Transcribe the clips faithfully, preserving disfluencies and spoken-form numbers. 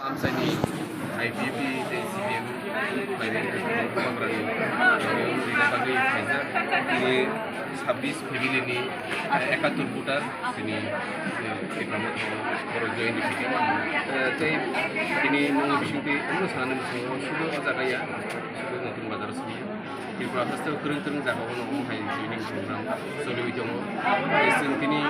Amchaini I P F T tei C P M phainai bubagrani rina bagwi phaijak. Tini sabbish family ni ekattor voter tini, eh, Tipra Motha borok join di phaikha. Eh, tei tini nokni bisingtwi omo sanani muchungo sudu o jaga ya, sudu Notun Bazar simi. Tripura haste o kwrwng kwrwng jaga o omo hai joining program choliwi tongo. Tei chwng tini,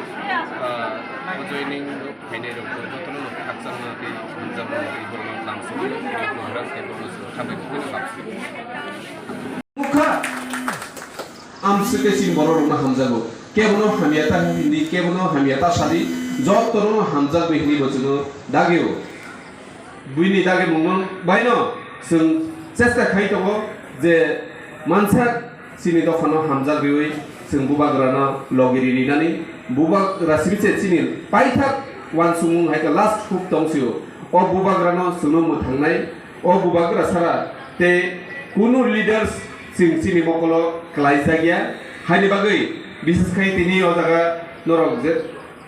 ah, o joining Phainai rok jotono no khakchangma tei hamjakma tei borokno lamsogwi rokno hwrang tei borokno hambai khe phano lamsogwi. Mukha. Amswk khe chini borok rokno hamjago. Kebono hamya ta hindi, kebono hamya ta sadi, jotono hamjakgo hindi bo chwngno dagio. Buini dagimungno baino chwng chesta khai tongo je mansa chini dophano hamjak riwi chwng bubagrano logi rinani. Bubagra simi se chini paithak uansukmung hai khe last hope tong sio. O bubagrano chwngno mwthangnai, o bubagra sara tei kunu leaders chwng chini mokolo klaijak ya. Haini bagwi bises khai tini o jaga norok je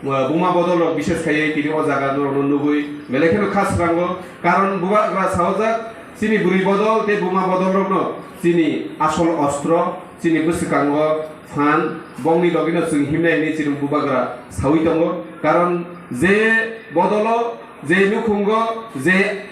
Buma bodol rok bises khaiwi tini o jaga norokno nugwi belai kheno kha srango, karon bubagra saojak chini bwrwi bodol tei buma bodol rokno chini asol ostro, chini bwswkango phan, bongni logino chwng himnai hinwi chini bubagra sawi tongo, karon je bodolo, je nukhungo, je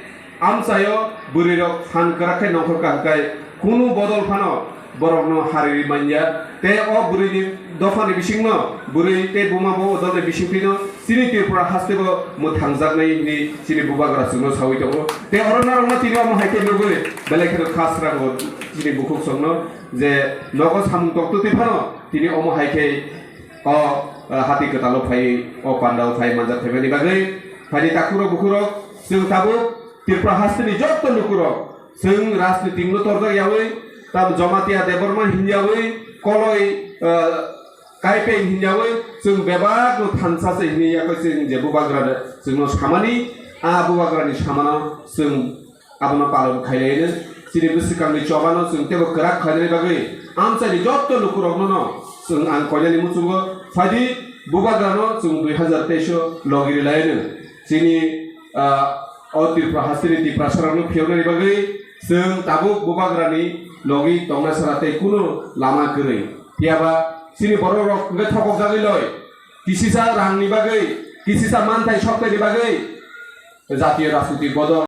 amchaio bwrwirok phan kwrak khe nongkhor kaham khe kunu bodol phano borokno hariri manya. Tei o bwrwini dophani bisingno bwrwi tei buma bo bodolni bisingtwino chini Tripura hasteo mwthangjaknai hinwi chini bubagra chwngno sawi tongo. Tei oro norokno tini omo hai khe nugwi belai kheno kha srango chini bukhuk chwngno je nogo samung tongtwtwi phano tini omo hai khe o, ah, hati kwtalo phai o pandao phai manjak phaimani bagwi phaini takhurok bukhurok chwng tabuk Tripura hasteni joto lukurok chwng rajnitingno torjak yawi, tam Jamatia Debbarma hinyawi, Koloi, ah, Kaipeng hinyawi, chwng bebakno thansa se hinwi yakwi chwng je bubagra chwngno samani, a bubagrani samano chwng abono palon khailaino. Chini bwswkangni chobano chwng teibo kwrak khlainani bagwi amchaini joto lukurokno no chwng ang koinani muchungo phaidi bubagrano chwng dui hazar teis o logi rilaino. Chini, ah, o Tripura hasteni Tiprasarokno phiyoknani bagwi chwng tabuk bubagrani logi tongna sara tei kunu lama kwrwi. Phiyaba chini bororok hwnkhe thokokjagwi loi, kisisa rangni bagwi, kisisa manthai soktaini bagwi jatiyo rajnitik bodol